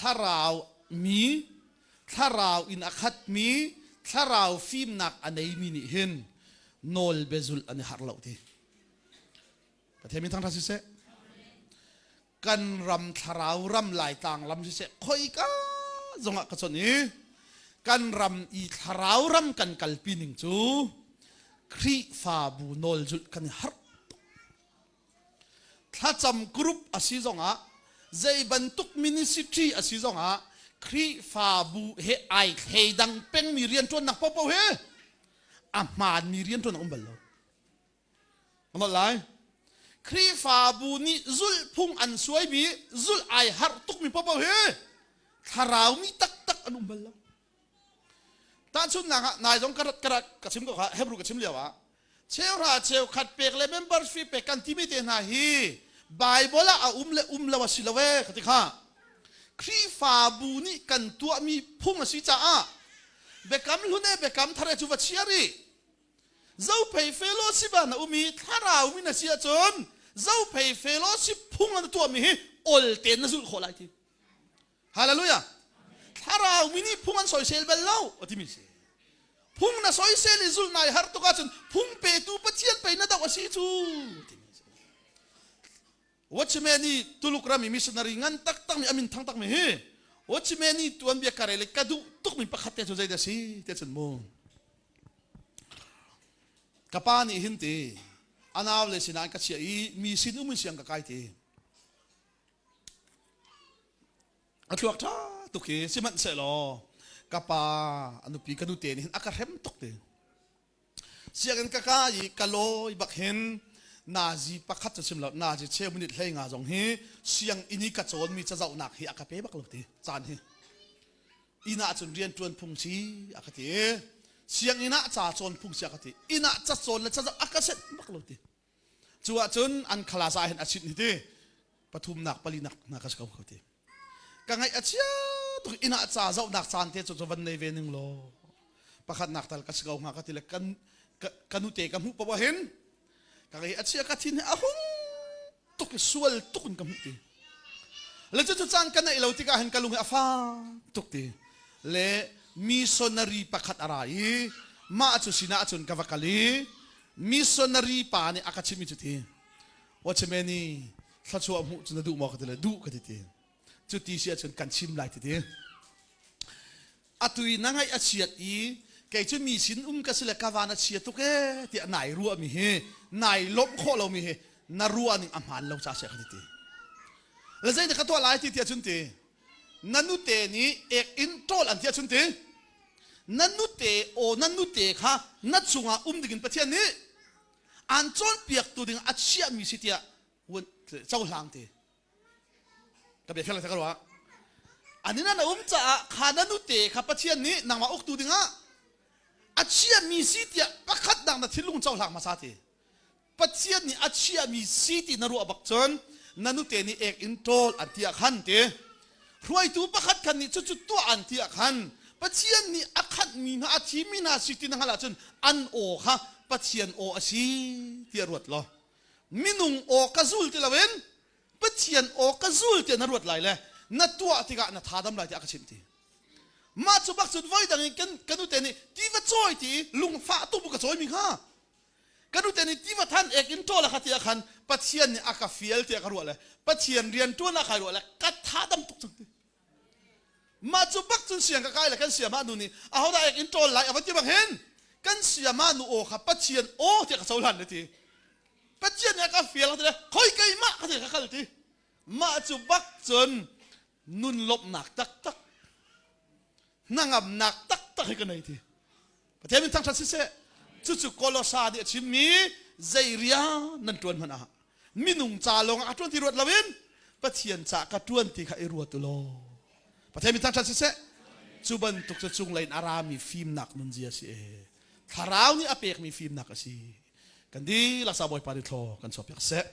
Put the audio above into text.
Thlarau mi, thlarau in a khatmi, thlarau fimnak a neimi nih hin nawl biazulh an i harh lo ti. Pathian min thangṭhat siseh. Kan ram thlarau ram Laitlang lam siseh khoika zongah ka chawnh i kan ram i thlarau ram kan kalpi ning cu Khrihfabu nawl zulh kan i harh tuk. Thlacam group a si zongah zei bantuk ministry a si zongah Khrihfabu he ai thleidang pengmi rianṭuannak paohpaoh hi a hmaanmi rianṭuan a um bal lo. Ka lai. Khrihfabu nih zulhphung an suaimi zulh ai harh tukmi paohpaoh hi thlarau mi taktak an um bal lo. Tahchunhnak ah nai zong ka rat ka rat ka chim ko kha Hebrew ka chim lio ah cheuhra cheukhat pek le member fee pek kan timi te hna hi Bible ah a um le um lo a si lo ee ka ti kha. Khrihfabu nih kan tuahmi phung a si caah biakam hlun e biakam thar e cu va chia rih. Zophei fellowship ah na um i thlarau mi na si ahcun Zophei fellowship phung an tuahmi hi ol tein na zulh khawh lai ti. Hallelujah. Thlarau mi nih phung an soisel bal lo a timi si. Phung na soisel i zulh nai har tuk ahcun phung petu Pathian pei na doh a si cu timi si. Watchman i Tuluk ram i missionary ngan taktak mi amin thang tak mi hi Watchman i tuanbia ka rel i ka duh tukmi pakhat te cu zeidah si te cun mu Ka pa nih hin ti a nau le sinah an ka chiah i mi sin um in siang ka kai ti. A thluak ṭha tuk hi sihmanhsehlaw ka pa a nupi ka nute nih hin a ka hrem tuk ti. Sianginn ka kai i ka lawi bak hin nazi pakhat cu chim lo nazi cheu minute hlei nga zong hi sianginn i ka cawnmi cazohnak hi a ka pe bak lo ti caan hi. Inn ah cun rian ṭuan phung si a ka ti. Sianginn ah ca cawn phung si a ka ti. Inn ah ca cawn le ca a ka set bak lo ti. Cu ahcun an class ah hin a chimh hi ti. Pathumnak palinak na ka si ko ko ti. Ka ngaih a chia tuk inn ah ca zohnak caan te cu cu van nei ve ning law pakhatnak tal ka si ko hnga ka ti le kan ka nute ka hmuh paoh hin ka ngaih a chia ka thin hi a hung tuk i sual tuk in ka hmuh ti le cu caan ka neih lo tikah hin ka lung hi a fak tuk ti le missionary pakhat a ra i mah cu sinah cun ka va kal i missionary pa nih a ka chimh mi cu ti watchman i thluachuah hmuh cu na duh maw ka ti le duh ka ti ti cu ti si ahcun kan chim lai ti ti Atu i na ngaih a chiat i kei cu mi sin um ka si le ka van a chia tuk ee tiah nai ruahmi hi nai lawmh khawh lomi hi na ruah ning a hmaan lo ca seh ka ti ti. Le zei ka tuah lai ti tiah cun ti na nute nih ek in ṭawl an tiah cun ti na nute aw na nute kha na cungah um dingin Pathian nih aan cawnpiaktu ding a chiahmi si tiah cohlang ti. Ka bia fiang ka ruah. Anin an um caah kha na nute kha Pathian nih nangmah uktu dingah a chiami si tiah pakhat nak na thinlung cohlang hmasa ti. Pathian nih a chiami si ti na ruah bak cun na nute nih ek in ṭawl an ti ah khan ti. Hruaitu pakhat khan nih cucu tuah an ti ah khan Pathian nih a khanhmi hna a thimmi hna si ti na hngalh ahcun an aw kha Pathian aw a si tiah ruat law minung aw ka zul ti loin Pathian aw ka zul tiah na ruat lai le na tuah tikah na tha dam lai tiah a ka chimh ti. Mah cu bak cun voi dang in kan kan ute nih tiva cawi ti lungfah tuk bu ka cawi mi kha kan ute nih tiva than ek in ṭawl a kha tiah khan Pathian nih a ka fial tiah ka ruah le Pathian rian ṭuan ah kai ruah le ka tha dam tuk cang ti. Mah cu bak cun siang ka kai le kan siamah nu nih ahodah ek in ṭawl lai a van ti bang hin kan siamah nu aw kha Pathian aw tiah ka cohlan le ti. Pathian nih a ka fial ka ti le khoi keimah ka ti ka kal ti. Mah cu bak cun nun lawmhnak taktak hnangamnak taktak hi ka nei ti. Pathian min thangṭhat siseh cucu Kolosa nih a chimmi zei rian nan ṭuan hmanh ah minung ca lawng ah ka ṭuan ti ruat loin Pathian ca ka ṭuan ti kha i ruat u law Pathian min thangṭhat siseh cu bantuk cu cunglei in a rami fimnak nunzia a si e thlarau nih a pekmi fimnak a si kan dihlak sa Bawipa nih thlaw kan chuahpiak seh.